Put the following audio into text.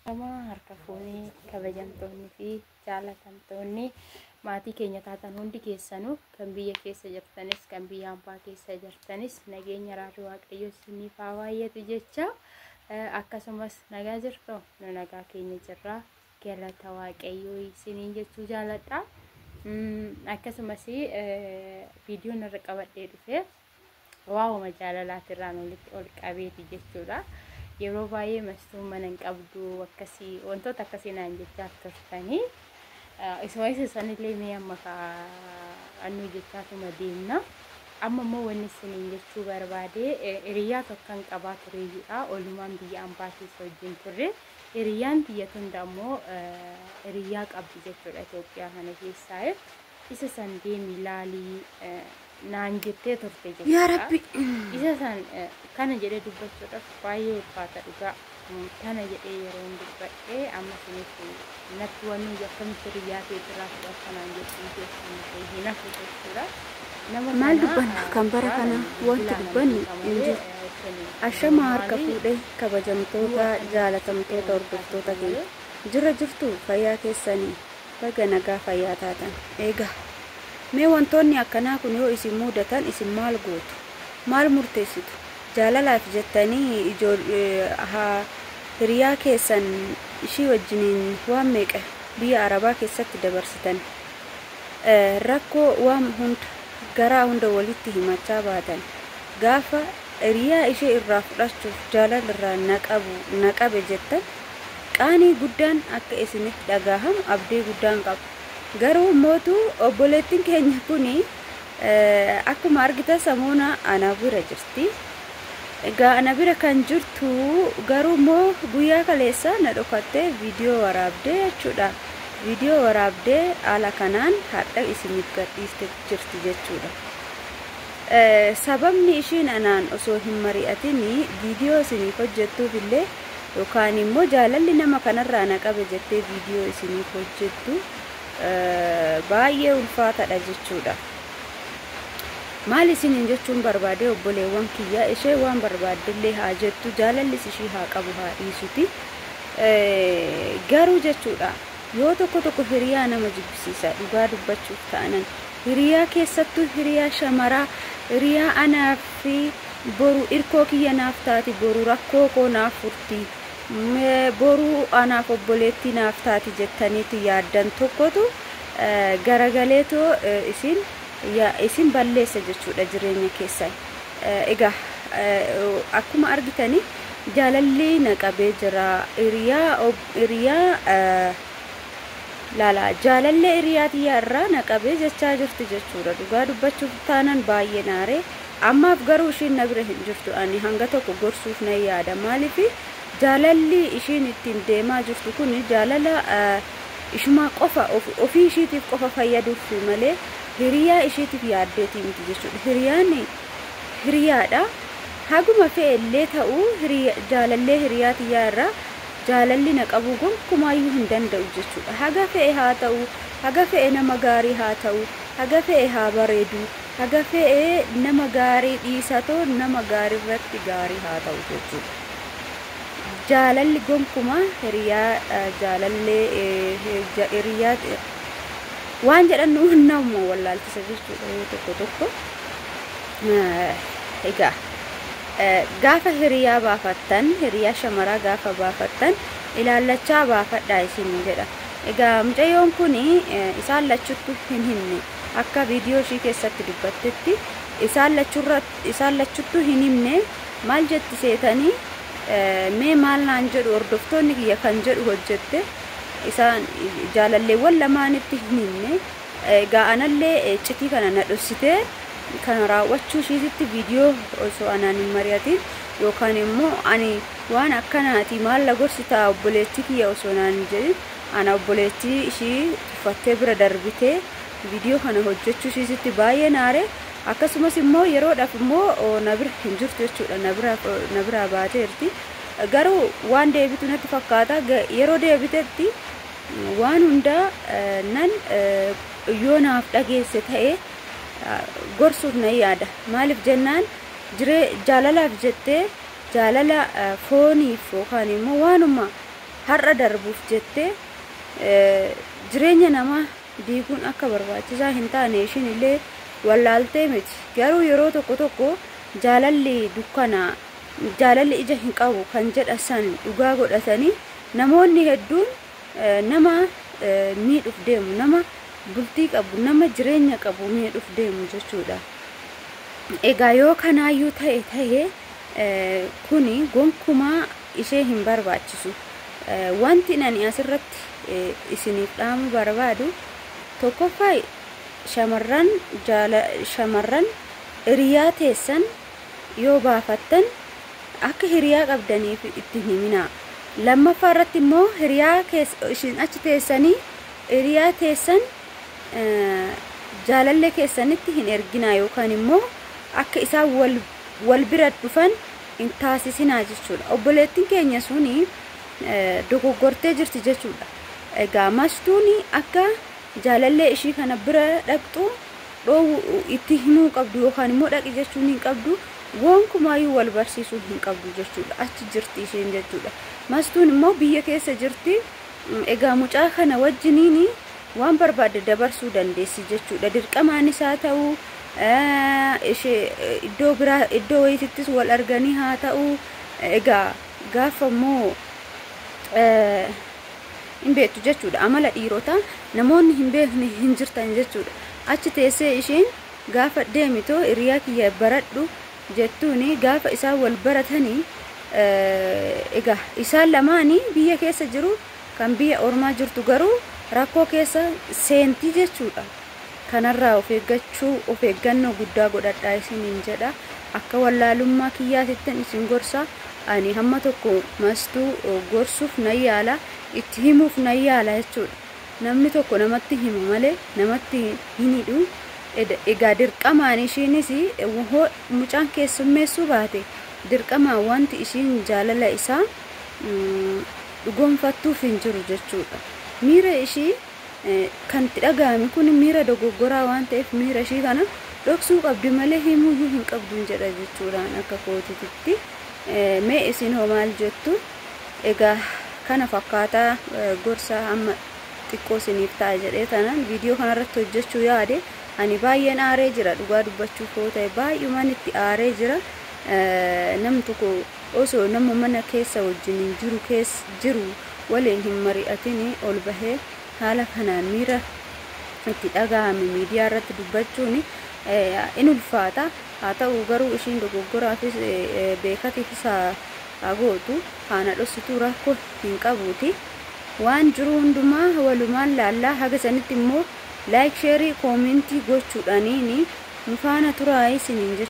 Harka fuunee, kabajamtoonni fi jaalatamtoonni maatii keenya taatan hundi keessanuu, kan biyya keessa jirtanis kan biyya hambaa keessa jirtanis, nageenya raarri Waaqayyoo isiniif haa baay'atu jecha. Akkasumas nagaa jirtu? Nu nagaa keenya jirra, galata Waaqayyoo isiniin jechuu jaaladha. Akkasumas viidiyoon irra qabadhee dhufe waa'uma jaalalaatirraan walitti ol qabeeti jechuudha. Yeroo baay'ee "Mastuun mana hin qabdu", akkasii wantoota akkasii naan jechaa turtanii, isuma isa sanillee mee amma annuu jechaatuma deemna. Amma immoo wanni isiniin jechuu barbaade, hiriyaa tokkan qabaa tureeyyudha. Oolumaan biyya ambaa keessa wajjin turre. Hiriyyaan tiyya tunda immoo hiriyaa qabdi jechuudha Itoophiyaa kana keessaa. Isa san "Deemi ilaalii" naan jettee turte Yaa jechuudha. Rabbi. Isa san kana jedhee dubbachuudhaaf baay'ee ulfaata dhugaa. Kana jedhee yeroo dubbadhee amma isiniif natti wanni akkamitti hiriyaa keetirraa fudhatta naan jechuun keessan ta'e hin hafu jechuudha. Nama Maal kana dubbanna kan bara kana duraan wanti bilbilaan nama dubbannu beeka hin malee jiru. kun Ashamaa harka normaalii fuudhee, kabajamtoota jaalatamtoota hordoftoota keenya. Jira jirtu? Fayyaa keessanii? Baga nagaa fayyaa taatan. Egaa mee wantoonni akkanaa kun yoo isin mudatan isin maal gootu? Maal murteessitu? Jaalalaaf jettanii haa hiriyaa keessan ishii wajjiniin waan meeqa biyya Arabaa keessatti dabarsitan, rakkoo waan hunda garaa hunda walitti himachaa baatan, gaafa hiriyaa ishee irraa fudhachuuf jaalala irraa naqabu naqabe jettan, qaanii guddaan akka isinitti dhagahamu abdii guddaan qaba. Garuu mootu obboleettiin keenya kuni akkuma argitan samoona ana bira jirti. Egaa ana bira kan jirtu garuu immoo guyyaa kaleessa na dhokattee viidiyoo waraabdee jechuudha. Viidiyoo waraabdee haala kanaan hadha isiniif gadhiiste jirti jechuudha. Sababni ishiin anaan osoo hin mari'atin viidiyoo isiniif hojjettuuf illee yookaan immoo jaalalli nama kanarraa na qabe jettee viidiyoo isiniif hojjettu baay'ee ulfaataadha jechuudha. Maal isiniin jechuun barbaade, obboleewwan kiyya? Ishee waan barbaaddellee haa jettu, jaalallis ishii haa qabu haa dhiisuti. Garuu jechuudha, yoo tokko tokko hiriyaa nama jibbisiisa. Dhugaa dubbachuuf ta'anan, hiriyaa keessattuu hiriyaa shamaraa, hiriyaa anaaf fi boru irkoo kiyya naaf taati, boru rakkoo koo naaf furti, boru anaaf obboleettii naaf taati jettaniitu yaaddan tokkotu garagaleetoo isin balleessa jechuudha jireenya keessan. Egaa akkuma argitani jaalalli na qabee jira, hiriyaa laala, jaalallee hiriyaa tiyyaa irraa na qabee jechaa jirti jechuudha. Dhugaa dubbachuuf taanan baay'ee naaree. Ammaaf garuu ishiin na bira hin jirtu. Ani hanga tokko gorsuuf nan yaada. Maaliif? Jaalalli ishiin ittiin deemaa jirtu kun jaalala ishumaa qofa, ofii ishiitiif qofa fayyaduuf malee hiriyaa ishiitiif yaaddeetii miti jechuudha. Hiriyaan hiriyaadha. Haguma fe'e illee ta'uu, jaalallee hiriyaa tiyyaa irraa jaalalli na qabu gonkumaayyuu hin danda'u jechuudha. Haga fe'e haa ta'u, haga fe'e nama gaarii haa ta'u, haga fe'e haa bareedu, haga fe'e nama gaarii dhiisatoo nama gaarii irratti gaarii haa ta'u jechuudha. Jaalalli gonkumaa hiriyaa jaalallee hiriyaa waan jedhan nama wallaalchisa jechuudha yoo tokko tokko. Egaa gaafa hiriyaa baafattan, hiriyaa shamaraa gaafa baafattan, ilaallachaa baafadhaa isin jedha. Egaa mucayyoon kun isaan lachuttu hin himne. Akka viidiyoo ishii keessatti dubbattetti isaan lachuttu hin himne. Maal jetti seetanii? "Mee maal naan jedhu hordoftoonni kiyya" kan jedhu hojjette. Isaan jaalalleewwan lamaanitti hin himne. Egaa anallee iccitii kana na dhoksitee kana raawwachuu ishiititti, viidiyoo osoo anaan hin mari'atin yookaan immoo "Ani waan akkanaati, maal la gorsitaa obboleettii kiyya" osoo naan hin jedhin, ana obboleettii ishii tuffattee bira darbitee viidiyoo kana hojjechuu ishiititti baay'ee naare. Akkasumas immoo yeroodhaaf immoo na bira hin jirtu jechuudha, na biraa baateerti. Garuu waan deebitu natti fakkaata. Yeroo deebitetti waan hundaa nan yoo naaf dhageesse ta'e gorsuuf nan yaada. Maaliif jennaan, jiree jaalalaaf jettee, jaalala fooniif yookaan immoo waanuma Har'a darbuuf jettee jireenya namaa diiguun akka barbaachisaa hin taane ishiin illee wallaaltee miti. Garuu yeroo tokko tokko jaalalli dukkana, jaalalli ija hin qabu kan jedha san dhugaa godhatanii namoonni hedduun nama miidhuuf deemu, nama bultii qabu, nama jireenya qabu miidhuuf deemu jechuudha. Egaa yoo kanaayyuu ta'e kuni gonkumaa ishee hin barbaachisu. Wanti ani asirratti isiniif dhaamuu barbaadu tokkoffaa, shamarran hiriyaa teessan yoo baafattan akka hiriyaa qabdaniif itti himinaa. Lammaffaa irratti immoo hiriyaa isin achi teessanii hiriyaa teessan jaalallee keessanitti hin erginaa yookaan immoo akka isaan wal bira dhufan hin taasisinaa jechuudha. Obboleettiin keenya suni dogoggortee jirti jechuudha. Egaa Mastuun akka jaalallee ishii kana bira dhaqxu dhoowwu itti himuu qabdu yookaan immoo dhaqi jechuun hin qabdu, gonkumaayyuu wal barsiisuu hin qabdu jechuudha. Achi jirti isheen jechuudha. Mastuun immoo biyya keessa jirti. Egaa mucaa kana wajjiniin waan barbaadde dabarsuu dandeessi jechuudha. Dirqamaanis haa ta'u, ishee iddoo biraa iddoo wayiitittis wal arganii haa ta'u, egaa gaafa immoo hin beektu jechuudha. Amala dhiirotaa namoonni hin beekne hin jirtan jechuudha. Achi teessee isheen gaafa deemitoo hiriyaa kiyya baradhu jettuuni gaafa isaan wal baratanii, egaa isaan lamaanii biyya keessa jiru, kan biyya ormaa jirtu garuu rakkoo keessa seentii jechuudha. Kanarraa of eeggachuu, of eeggannoo guddaa godhadhaa isiniin jedha. Akka wallaalummaa kiyyaatittan isin gorsa. Ani hamma tokko Mastuu gorsuuf nan yaala, itti himuuf nan yaala jechuudha. Namni tokko namatti hima malee namatti hin hidhu. Egaa dirqamaan ishiinis mucaan keessummeessuu baate dirqamaan wanti ishiin jaalala isaa dhugoonfattuuf hin jiru jechuudha. Miira ishii kan itti dhaga'ame kun miira dogoggoraa waan ta'eef miira ishii kana dhoksuu qabdi malee himuuyyuu hin qabdu jedha jechuudhaan akka kootiitti. Mee isin hoo maal jettu? Egaa kana fakkaataa gorsa amma xiqqoo isiniif ta'a jedhee tanan viidiyoo kanarratti hojjechuu yaade. Ani baay'een aaree jira, dhugaa dubbachuuf yoo ta'e baay'umaan itti aaree jira. Namni tokko osoo nama mana keessa wajjin jiru keessa jiru waliin hin mari'atin ol bahee haala kanaan miira itti dhaga'ame miidiyaa irratti dubbachuun in ulfaata. Haa ta'u garuu ishiin dogoggoraafis beekatiifis haa gootu, haana dhossituu rakkoo hin qabuuti. Waan jiru hundumaa walumaan laallaa, haga sanitti immoo like, share, comment gochuudhaaniin nu faana turaa isiniin jechuudha.